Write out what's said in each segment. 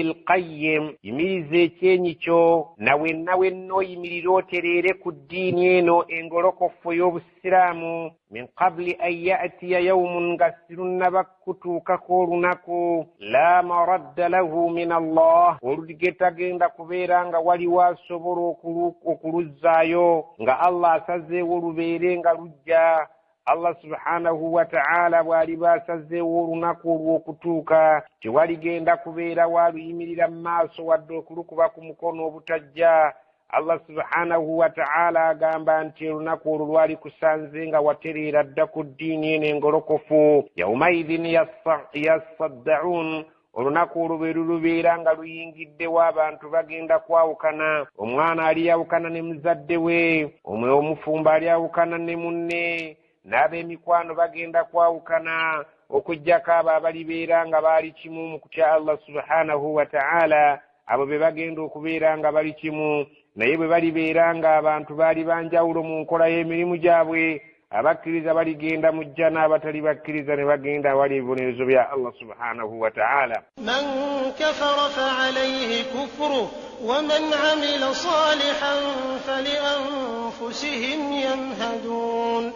Lqayim, yimiriza ekyenyi kyo na wenna wenna oyimirire otereere ku ddiini eno engolokofu ey'Obusiraamu, min qabli an yatiya yaumun, nga sirunnaba kutuukako olunaku, la maradda lahu min Allah, olugetagenda kubeera nga waliwo asobola okuluzzaayo nga Allah asazeewo lubeere nga lujja. Allah subhanahu wataala bw'aliba asazeewo olunaku olw'okutuuka, tewaligenda kubeera waaluyimirira mu maaso wadde okulukuba ku mukono obutajja. Allah subhanahu wataala agamba nti olunaku olwo lwali kusanze nga watereera dda ku ddiini eno engolokofu. Yaumaidhin yasaddaun, olunaku olwo bwe lulubeera nga luyingiddewo abantu bagenda kwawukana. Omwana aliyawukana ne muzadde we, omufumbo alyawukana ne munne, n'ab'emikwano bagenda kwawukana, okuggyako abo abalibeera nga baali kimu mu kutya Allah subhanahu wataala. Abo be bagenda okubeera nga bali kimu. Naye bwe balibeera nga abantu baali banjawulo mu nkola y'emirimu gyabwe, abakkiriza baligenda mu jjana, abatali bakkiriza ne bagenda awali ebibonerezo bya Allah subhanahu wataala. Man kafara faalayhi kufruh waman amila salihan falianfusihim yamhadun.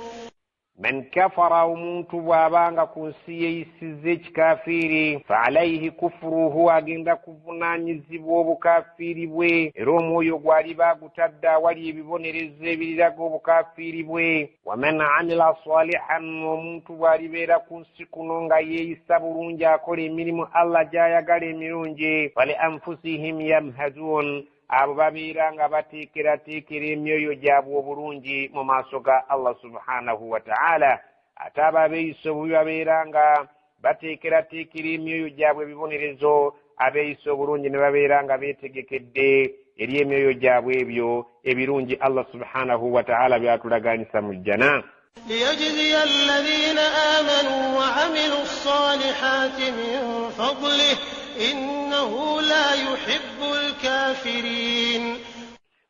Man kafara, omuntu bw'abanga ku nsi yeeyisizza ekikafiiri, fa alaihi kufuruhu, agenda kuvunaanyizibwa obukafiiri bwe, era omwoyo gw'aliba agutadde awali ebibonerezo ebiriraga obukafiiri bwe. Waman amila salihan, omuntu bw'alibeera ku nsi kuno nga yeeyisa bulungi, akola emirimu Allah gy'ayagala emirungi, fali anfusihim yamhadun, abo babeera nga bateekerateekera emyoyo gyabwe obulungi mu maaso ga Allah subhanahu wataala. Ate abo abeeyisa obubi babeera nga bateekerateekera emyoyo gyabwe ebibonerezo, abeeyisa obulungi ne babeera nga beetegekedde eri emyoyo gyabwe ebyo ebirungi Allah subhanahu wataala byatulaganyisa mu jjana. Liyajziya alladhina amanu wa amilu ssalihati min fadlih innahu la yuhibbu lkafirin.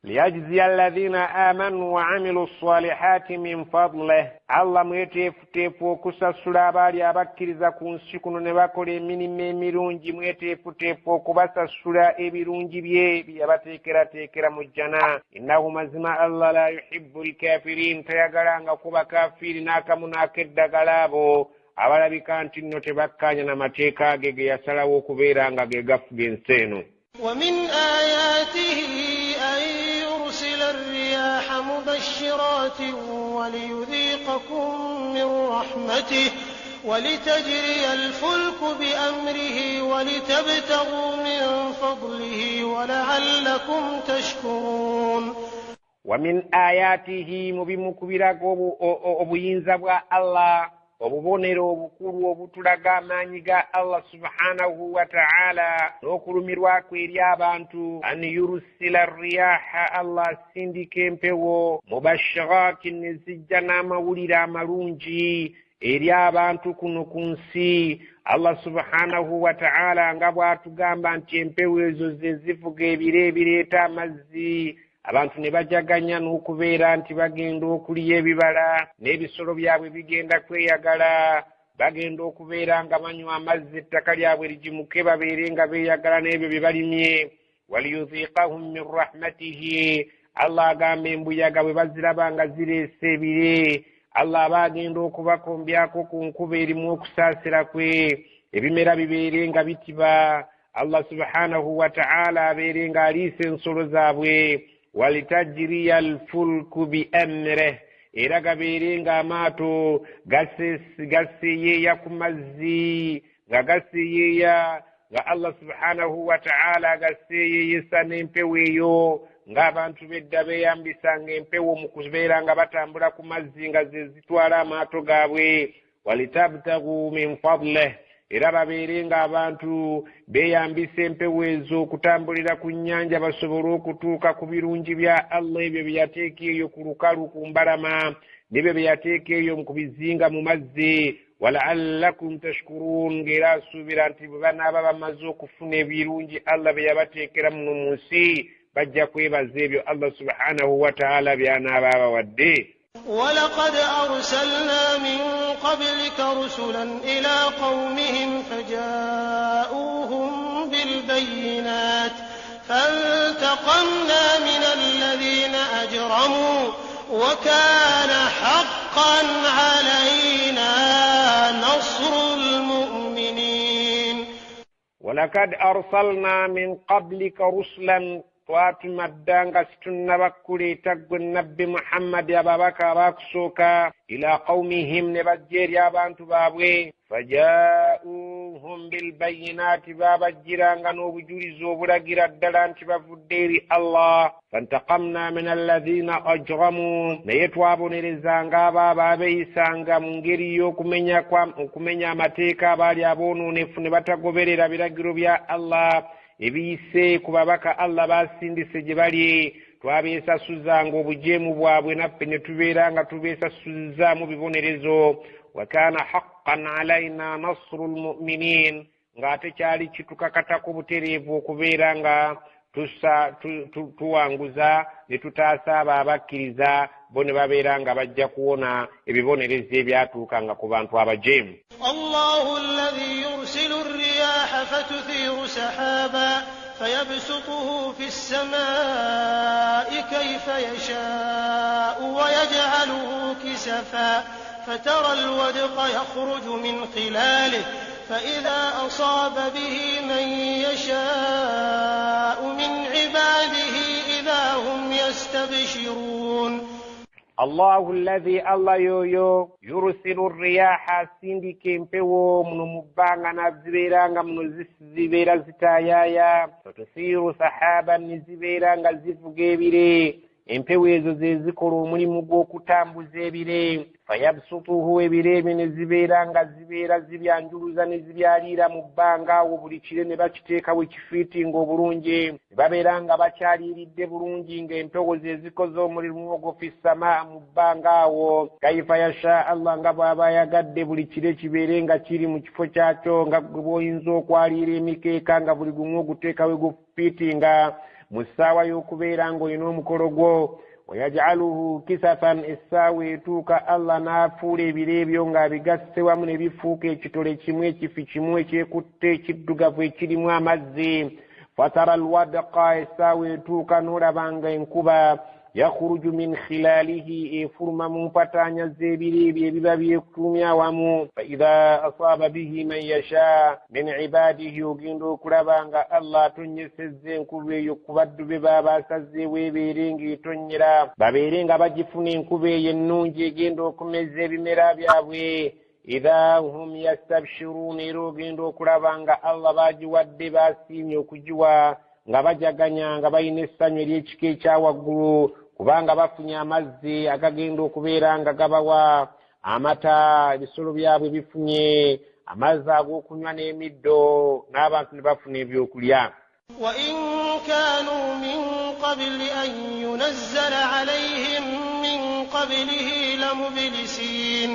Liyajziya alladhina amanu wa amilu ssalihati min fadlih, Allah mweteefuteefu okusasula abaali abakkiriza ku nsi kuno ne bakola emirimu emirungi, mweteefuteefu okubasasula ebirungi bye bye yabateekerateekera mu jjana. Innahu, mazima Allah, la yuhibbu lkafirin, tayagalangako bakafiiri n'akamu n'akeddagala, abo abalabika nti nno tebakkaanya na mateeka ge ge yasalawo okubeera nga ge gafuga ensi eno. Wamin ayatihi an yursila arriyaha mubashiratin waliyudhiqakum min rahmatihi walitajriya alfulku biamrihi walitabtaguu min fadlihi walaallakum tashkurun. Wamin ayatihi, mu bimu ku biraga obuyinza bwa Allah, obubonero obukulu obutulaga amaanyi ga Allah subhanahu wataala n'okulumirwa kwe eri abantu, an yurusila riyaha, Allah asindika empewo, mubashirati, ne zijja n'amawulire amalungi eri abantu kuno ku nsi. Allah subhanahu wataala nga bw'atugamba nti empewo ezo ze zivuga ebire ebireeta amazzi, abantu ne bajaganya n'okubeera nti bagenda okulya ebibala n'ebisolo byabwe bigenda kweyagala, bagenda okubeera nga banywa amazzi, ettaka lyabwe ligimuke, babeere nga beeyagala n'ebyo bye balimye. Waliyudhiqahum min rahmatihi, Allah agamba embuyaga bwe baziraba nga zireese ebire, Allah aba agenda okubakombyako ku nkuba erimu okusaasira kwe, ebimera bibeere nga bitiba, Allah subhanahu wataala abeere nga aliisa ensolo zaabwe. Walitajiriya alfulku biamreh, era gabeere nga amaato gaseeyeeya ku mazzi, nga gaseeyeeya nga Allah subhanahu wataala gaseeyeeyesa n'empewo eyo, ng'abantu b'edda beeyambisanga empewo mu kubeera nga batambula ku mazzi nga ze zitwala amaato gaabwe. Walitabtagu min fadleh, era babeere ng'abantu beeyambisa empewo ezo okutambulira ku nnyanja basobole okutuuka ku birungi bya Allah, ebyo bye yateeka eyo ku lukalu ku mbalama n'ebyo bye yateeka eyo ku bizinga mu mazzi. Walaallakum tashkurun, ng'era asuubira nti bwe banaaba bamaze okufuna ebirungi Allah bye yabateekera muno mu nsi, bajja kwebaza ebyo Allah subhanahu wataala by'anaaba abawadde. Walaqad arsalna min qablika rusulan ila qawmihim fajaauhum bilbayinat. بالبينات فانتقمنا من الذين أجرموا وكان حقا علينا نصر المؤمنين. ولقد أرسلنا من قبلك رسلا twatuma dda nga situnnaba kuleeta ggwe Nabbi Muhammadi ababaka abaakusooka ila qawmihim ne bajja eri abantu baabwe fajaa'uuhum bilbayinaati baabajjiranga n'obujulizi obulagira ddala nti bavudde eri Allah fantaqamna min alladhina ajramu naye twabonerezanga abo abaabeeyisanga mu ngeri y'okumenya amateeka abaali aboononefu ne batagoberera biragiro bya Allah ebiyise ku babaka Allah basindise gye bali twabeesasuzanga obujeemu bwabwe naffe ne tubeera nga tubeesasuzaamu bibonerezo wa kaana haqqan alaina nasru lmuminin ng'ate kyali kitukakatako butereevu okubeera nga tuwanguza ne tutaasa abo abakkiriza bo ne babeera nga bajja kuwona ebibonerezo ebyatuukanga ku bantu abajeemu. Allahu alladhi yursilu rriyaha fatuthiru sahaba fayabsutuhu fi ssamaa'i kayfa yashaa'u wa yaj'aluhu kisafa fatara alwadqa yakhruju min khilalihi فإذا أصاب به من يشاء من عباده إذا هم يستبشرون. الله الذي الله yoyo yurusilu riyaha asindika empewo muno mu bbanga nazibeera nga muno zibeera zitaayaaya fatusiiru sahaba ne zibeera nga zivuga ebire empewo ezo ze zikola omulimu gw'okutambuza ebire fayabsutuhu ebire ebyo ne zibeera nga zibeera zibyanjuluza ne zibyaliira mu bbanga awo buli kire ne bakiteekawo ekifiitinga obulungi ne babeera nga bakyaliiridde bulungi ng'empewo ze zikoze omulimu ogwo fissama mu bbanga awo kaifa yasha Allah nga bw'aba ayagadde buli kire kibeere nga kiri mu kifo kyakyo nga gwe bw'oyinza okwaliira emikeeka nga buli gumu oguteekawo gufiitinga mu ssaawa y'okubeera ng'olina omukolo gwo wayajaluhu kisafan essaawa etuuka Allah n'afuula ebiro ebyo ng'abigasse wamu ne bifuuka ekitole kimu ekifi kimu ekyekutte ekiddugavu ekirimu amazzi fatara alwadqa essaawa etuuka n'olaba nga enkuba yakhruju min khilalihi efuluma mu mpataanya z'ebiro ebyo ebiba byekutumya awamu fa idha asaba bihi man yasha min ibadihi ogenda okulaba nga Allah atonnyesezza enkuba eyo ku baddu be baba asazeewo ebeere ng'etonnyera babeere nga bagifuna enkuba eyo ennungi egenda okumeza ebimera byabwe idha hum yastabshiruuna era ogenda okulaba nga Allah bagiwadde basiimye okugiwa nga bajaganya nga balina essanyu ery'ekika ekya waggulu kubanga bafunye amazzi agagenda okubeera nga gabawa amata ebisolo byabwe bifunye amazzi ag'okunywa n'emiddo n'abantu ne bafuna ebyokulya. Wa in kanu min qabli an yunazzala alayhim min qablihi lamublisin.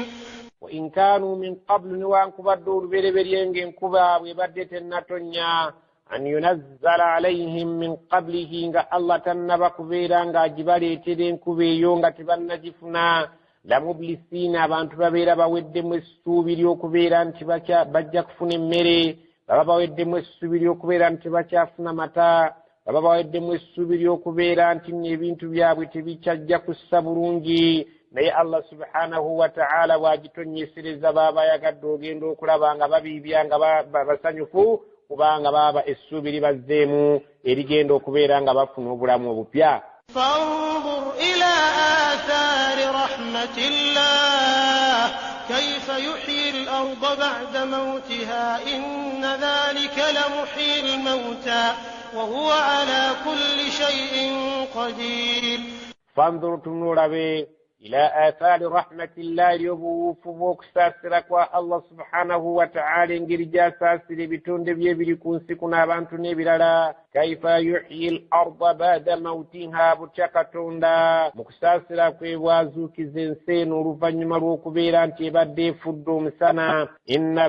Wa in kanu min qablu newankubadde olubereberye ng'enkuba bw'ebadde tennatonnya an yunazzala alayhim min qablihi nga Allah tannaba kubeera ng'agibaleetera enkuba eyo nga tebannagifuna lamublisina abantu babeera baweddemu essuubi ly'okubeera nti bajja kufuna emmere baba baweddemu essuubi ly'okubeera nti tebakyafuna mata baba baweddemu essuubi ly'okubeera nti ebintu byabwe tebikyajja kussa bulungi naye Allah subhanahu wa ta'ala bw'agitonyesereza baba ayagadde ogenda okulaba nga babiibya nga basanyufu kubanga baba essuubi libazzeemu erigenda okubeera nga bafuna obulamu obupya. Fanzur ila athari rahmatillah kayfa yuhyi al-arda ba'da mawtiha inna dhalika lamuhyi al-mawta wa huwa ala kulli shay'in qadir. Fanzur tunulabe ila athari rahmatillahi eri obuwuufu bw'okusaasira kwa Allah subhanahu wa ta'ala engeri gy'asaasira ebitonde bye biri ku nsi kuno abantu n'ebirala kaifa yuhyi al-arda ba'da mawtiha butya Katonda mu kusaasira kwe bw'azuukiza ensi eno oluvannyuma lw'okubeera nti ebadde efudde omusana inna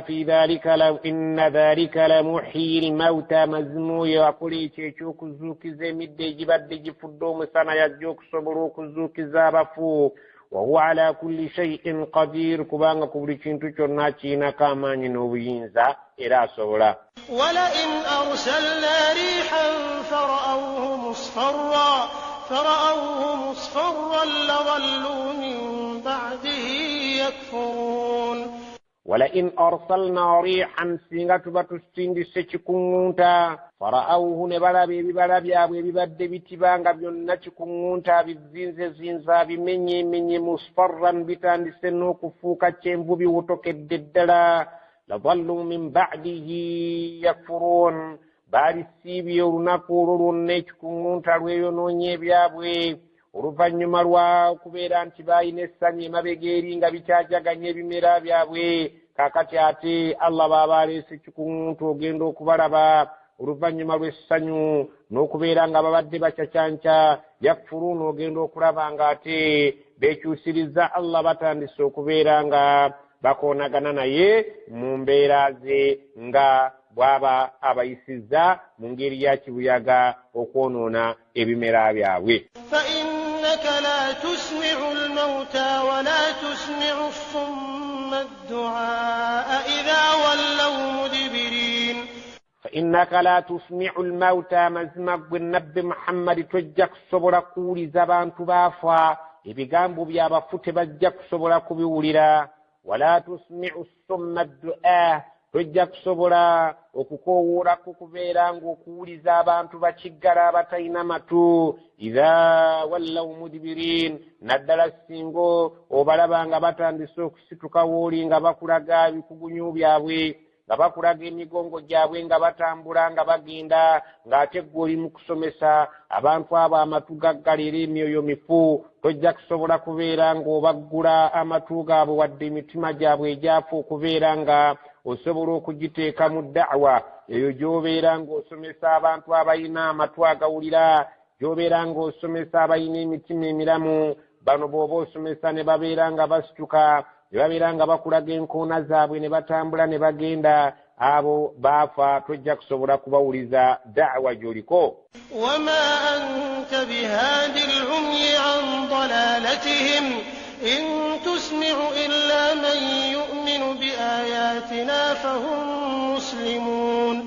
dhalika lamuhyi al-mawta mazima oyo akola ekyo eky'okuzuukiza emiddo egibadde gifudde omusana yajja okusobola okuzuukiza abafu wahuwa ala kulli shay'in qadir kubanga ku buli kintu kyonna kirinako amaanyi n'obuyinza era asobola. Walain arsalna rihan fara'awhu musfarran lawallu min ba'dihi yakfurun. Walain arsalna rihan, singa tuba tusindise kikuŋŋunta, fara'awhu, ne balaba ebibala byabwe ebibadde bitiba nga byonna kikuŋŋunta bizinzezinza bimenyemenye, musfarran, bitandise n'okufuuka kyenvu biwotokedde ddala, ladallu min ba'dihi yakfurun, balisiibye olunaku olwo lwonna ekikuŋŋunta lweyonoonye ebyabwe oluvannyuma lwa kubeera nti baalina essanyu emabega eri nga bikyajaganya ebimera byabwe. Kaakati ate Allah bw'aba aleese ekikuŋŋunta ogenda okubalaba oluvannyuma lw'essanyu n'okubeera nga babadde bacacanca, yakfuruuna, ogenda okulaba nga ate beekyusiriza Allah, batandise okubeera nga bakoonagana naye mu mbeera ze nga bw'aba abayisizza mu ngeri ya kibuyaga okwonoona ebimera byabwe. فإنك لا تسمع الموتى ولا تسمع الصم الدعاء إذا ولوا مدبرين. فإنك لا تسمع الموتى, mazima ggwe Nabbi Muhammadi tojja kusobola kuwuliza bantu baafa, ebigambo by'abafu tebajja kusobola kubiwulira. Wala tusmi'u summa ddu'a, tojja kusobola okukowoolako kubeera ng'okuwuliza abantu bakiggala abatalina matu. Idha wallaw mudbirin, naddala singa obalaba nga batandise okusituka wooli nga bakulaga ebikugunyu byabwe, nga bakulaga emigongo gyabwe, nga batambula nga bagenda, ng'ate ggwe oli mu kusomesa abantu abo amatu gaggala era emyoyo mifu, tojja kusobola kubeera ng'obaggula amatu gaabwe wadde emitima gyabwe egyafa okubeera nga osobola okugiteeka mu da'wa eyo gy'obeera ng'osomesa abantu abalina amatu agawulira, gy'obeera ng'osomesa abalina emitima emiramu. Bano bw'oba osomesa ne babeera nga basituka, ne babeera nga bakulaga enkoona zaabwe ne batambula ne bagenda, abo baafa, tojja kusobola kubawuliza da'wa gy'oliko. Wama anta bihadi al-umyi an dalalatihim in tusmi'u illa man yu'minu biayatina fahum muslimun.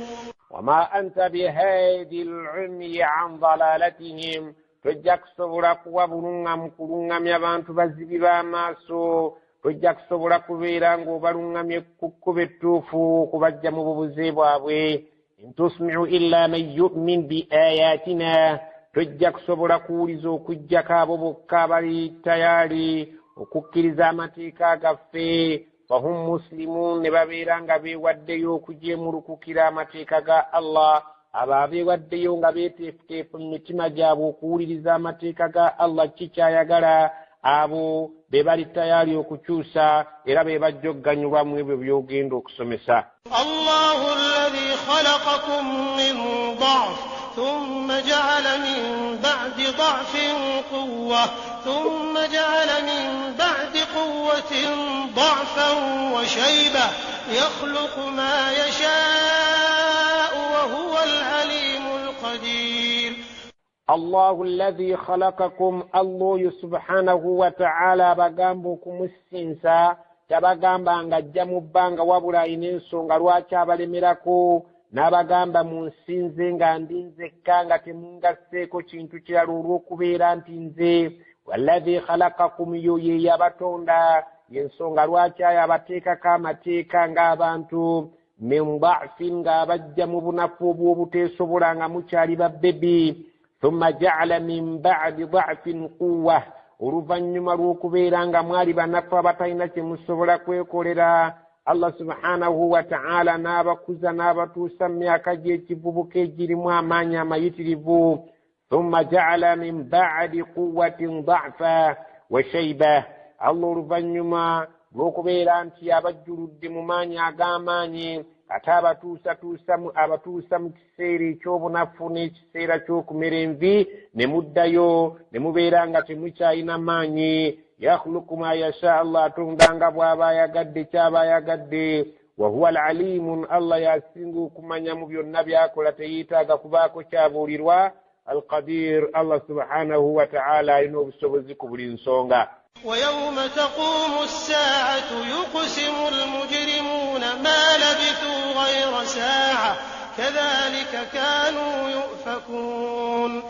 Wama anta bihadi al-umyi an dalalatihim, tojja kusobola kuwa buluŋŋamu kuluŋŋamya bantu bazibi b'amaaso, tojja kusobola kubeera ng'obaluŋŋamye ku kkubo ettuufu okubajja mu bubuze bwabwe. In tusmi'u illa man yu'min bi ayatina, tojja kusobola kuwuliza okuggyako abo bokka abali tayali okukkiriza amateeka gaffe, fahum muslimun, ne babeera nga beewaddeyo okugyemulukukira amateeka ga Allah. Abo abeewaddeyo nga beeteefuteefu mu mitima gyabwe okuwuliriza amateeka ga Allah kikyayagala, abo be bali tayali okukyusa era be bajja okuganyulwa mu ebyo by'ogenda okusomesa. Allahu alladhi khalaqakum min da'f thumma ja'ala min ba'di da'fin quwwa thumma ja'ala min ba'di quwwatin da'fan wa shayba yakhluqu ma yasha'u wa huwa al-'alimul qadir. Allahu alladhi khalaqakum, Allah subhanahu wa ta'ala abagamba okumusinza, tabagamba nga ajja mu bbanga wabula alina ensonga lwaki abalemerako, n'abagamba munsinze nga ndi nzekka nga temungasseeko kintu kirala olw'okubeera nti nze. Walladhi khalaqakum, yo ye yabatonda, y'ensonga lwaki ayo abateekako amateeka ng'abantu, min da'fin, ng'abajja mu bunafu obw'obuteesobola nga mukyali babbebi, thumma ja'ala min ba'di da'fin quwwa, oluvannyuma lw'okubeera nga mwali banafu abatalina kye musobola kwekolera, Allah subhanahu wa ta'ala n'abakuza n'abatuusa mu myaka gy'ekivubuka egirimu amaanyi amayitirivu. Thumma ja'ala min ba'di quwwatin da'fa wa shayba, Allah oluvannyuma lw'okubeera nti abajjuludde mu maanyi ag'amaanyi ate abatuusa mu kiseera eky'obunafu n'ekiseera ky'okumera envi, ne muddayo ne mubeera nga temukyalina maanyi. Yakhluqu ma yasha, Allah atonda nga bw'aba ayagadde ky'aba ayagadde. Wa huwa al-alimu, Allah yasinga okumanya mu byonna by'akola, teyeetaaga kubaako kyabuulirwa. Al-Qadir, Allah subhanahu wa ta'ala alina obusobozi ku buli nsonga. ويوم تقوم الساعة يقسم المجرمون ما لبثوا غير ساعة كذلك كانوا يؤفكون.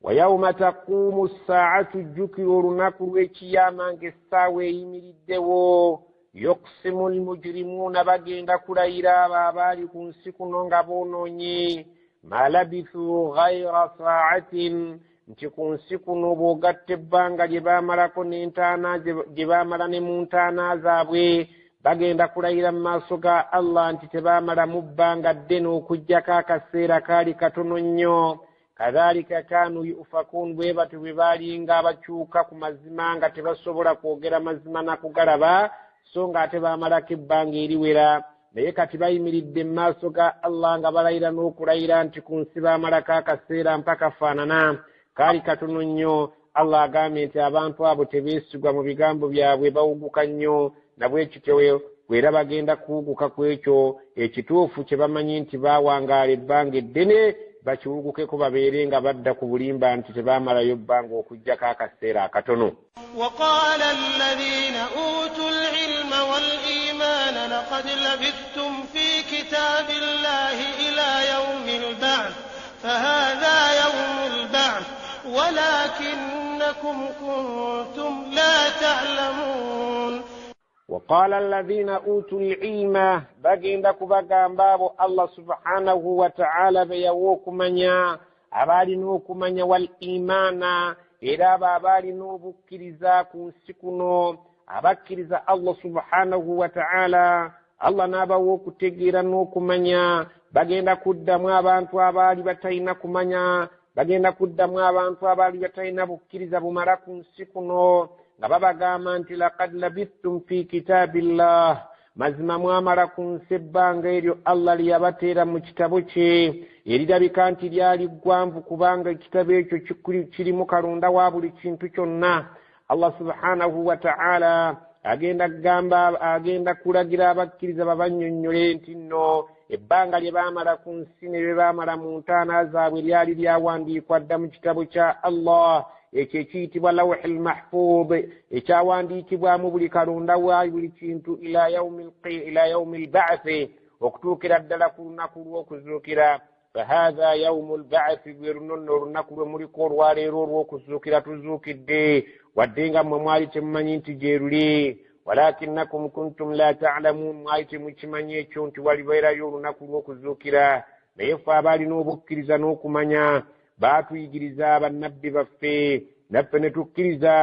ويوم تقوم الساعة jjukira olunaku lw'ekiyama ng'essaawa eyimiriddewo. Yuqsimu almujrimuuna, bagenda kulayira abo abaali ku nsi kuno nga boonoonye. Ma labithu ghayra saatin, nti ku nsi kuno bw'ogatta ebbanga lye baamalako n'entaana gye baamala ne mu ntaana zaabwe, bagenda kulayira mu maaso ga Allah nti tebaamalamu bbanga ddene okuggyako akaseera kaali katono nnyo. Kadhalika kaanu yufakuun, bwe batyo bwe baalinga abakyuka ku mazima nga tebasobola kwogera mazima na kugalaba, so ng'ate baamalako ebbanga eriwera. Naye kati bayimiridde mu maaso ga Allah nga balayira n'okulayira nti ku nsi baamalako akaseera mpaka faanana kaali katono nnyo. Allah agambye nti abantu abo tebeesigwa mu bigambo byabwe, bawuguka nnyo, na bwe kityo era bagenda kuwuguka ku ekyo ekituufu kye bamanyi nti baawangaala ebbanga eddene, bakiwugukeko babeere nga badda ku bulimba nti tebaamalayo bbanga okuggyako akaseera akatono. وقال الذين أوتوا العلم والإيمان لقد لبثتم في كتاب الله إلى يوم البعث فهذا يوم البعث ولكنكم كنتم لا تعلمون. وقال الذين أوتوا العلم, bagenda kubagamba abo Allah subhanahu wa ta'ala be yawa okumanya, abaalina okumanya, wal imaana, era abo abaalina obukkiriza ku nsi kuno, abakkiriza Allah subhanahu wa ta'ala, Allah n'abawa okutegeera n'okumanya. Bagenda kuddamu abantu abaali batalina kumanya, bagenda kuddamu abantu abaali batalina bukkiriza bumala ku nsi kuno, nga babagamba nti laqad labithtum fi kitabillah, mazima mwamala ku nsi ebbanga eryo Allah lye yabateera mu kitabo kye, erirabika nti lyali ggwanvu kubanga ekitabo ekyo kirimu kalonda wa buli kintu kyonna. Allah subhanahu wa ta'ala agenda kugamba, agenda kulagira abakkiriza babannyonnyole nti nno ebbanga lye baamala ku nsi ne lye baamala mu ntaana zaabwe lyali lyawandiikwa dda mu kitabo kya Allah, ekyo ekiyitibwa lawhi lmahfudh, ekyawandiikibwamu buli kalonda wa buli kintu ila yaumi lbaathi, okutuukira ddala ku lunaku lw'okuzuukira. Fahatha yaumu lbaathi, lwe luno nno olunaku lwe muliko olwaleero olw'okuzuukira, tuzuukidde wadde nga mmwe mwali temumanyi nti gye luli. Walakinnakum kuntum la ta'lamun, mwali temukimanyi ekyo nti walibeerayo olunaku lw'okuzuukira. Naye ffe abaalina obukkiriza n'okumanya baatuyigiriza bannabbi baffe, naffe ne tukkiriza,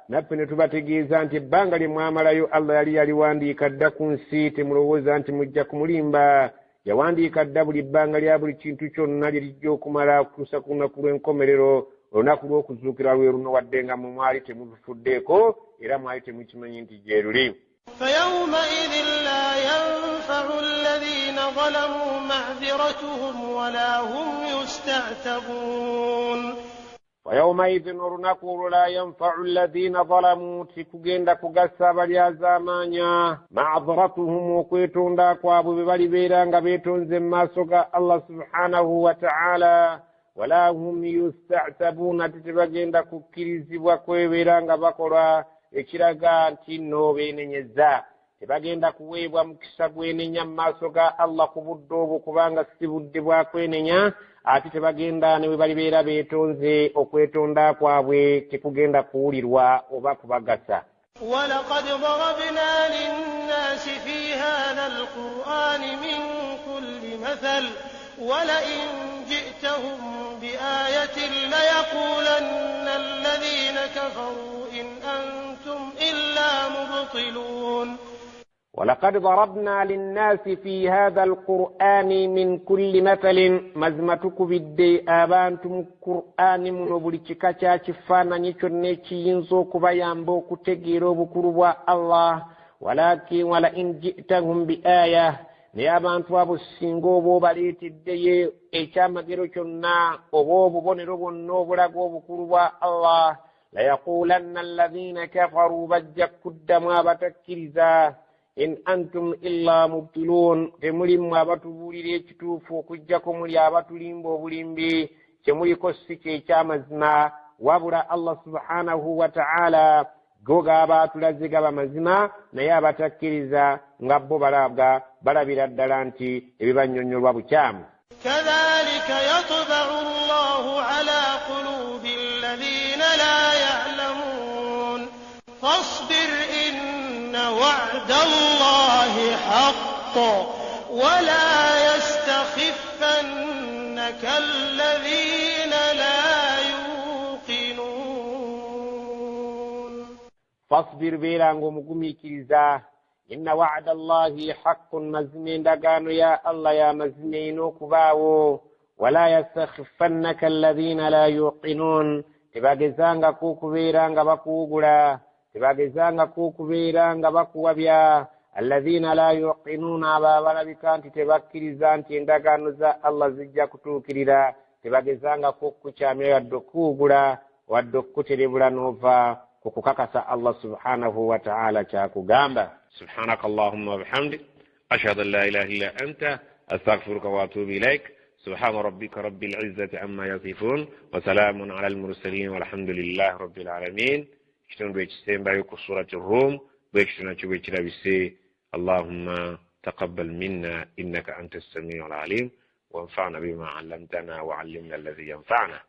naffe ne tubategeeza nti ebbanga lye mwamalayo Allah yali yaliwandiika dda ku nsi, temulowooza nti mujja kumulimba. Yawandiika dda buli bbanga lya buli kintu kyonna lye lijja okumala okutuusa ku lunaku lw'enkomerero. Olunaku lw'okuzuukira lwe luno, wadde nga mmwe mwali temubifuddeeko era mwali temukimanyi nti gye luli. فيومئذ لا ينفع الذين ظلموا معذرتهم ولا هم يستعتبون. فيومئذ olunaku olwo la yanfau alladhina zalamu, tikugenda kugasa abalyazaamaanya, ma'dharatuhum, okwetonda kwabwe bwe balibeera nga beetonze mu maaso ga Allah subhanahu wa ta'ala, wala hum yusta'tabuuna, tebagenda kukkirizibwa kwebeera nga bakola ekiraga nti nno beenenyeza. Tebagenda kuweebwa mukisa gwenenya mu maaso ga Allah ku budde obwo, kubanga si budde bwa kwenenya, ate tebagenda ne bwe balibeera beetonze, okwetonda kwabwe tekugenda kuwulirwa oba kubagasa. ولقد ضربنا للناس في هذا القرآن من كل مثل ولئن جئتهم بآية ليقولن الذين كفروا إن أنتم إلا مبطلون. ولقد ضربنا للناس في هذا القرآن من كل مثل, mazima tukubidde abantu mu Qur'ani muno buli kika kya kifaananyi kyonna ekiyinza okubayamba okutegeera obukulu bwa Allah. Walakin walain jitahum biaya, naye abantu abo singa oba obaleeteddeyo ekyamagero kyonna oba obubonero bwonna obulaga obukulu bwa Allah, layaqulanna alladhina kafaru, bajja kuddamu abatakkiriza, in antum illa mubtilun, temuli mmwe abatubuulira ekituufu okuggyako muli abatulimba obulimbi, kyemuliko si kyekyamazima, wabula Allah subhanahu wa ta'ala go gaba atulaze gaba mazima, naye abatakkiriza nga bo balabwa Balabira ddala nti ebibannyonnyolwa bukyamu. Kadhalika yatba'u Allahu ala qulubi alladhina la ya'lamun. Fasbir inna wa'da Allahi haqq wa la yastakhifannaka alladhina la yuqinun. Fasbir, beera ng'omugumiikiriza. Inna wa'da Allahi haqqun, mazima endagaano ya Allah ya mazima erina okubaawo. Wala yastakhifannaka alladhina la yuqinun, tebagezangako okubeera nga bakuwugula, tebagezangako okubeera nga bakuwabya. Alladhina la yuqinun, abo abalabika nti tebakkiriza nti endagaano za Allah zijja kutuukirira, tebagezangako okukukyamya wadde okukuwugula wadde okukuterebula n'ova ku kukakasa Allah subhanahu wa ta'ala kyakugamba. Subhanaka Allahumma wa bihamdik, ashhadu an la ilaha illa anta, astaghfiruka wa atubu ilaik. Subhana rabbika rabbil izzati amma yasifun wa salamun ala al-mursalin walhamdulillahi rabbil alamin. Ekitundu ekisembayo ku surati Rum bwe kityo nakyo bwe kirabise. Allahumma taqabbal minna innaka anta as-sami'ul alim wanfa'na bima 'allamtana wa 'allimna alladhi yanfa'na.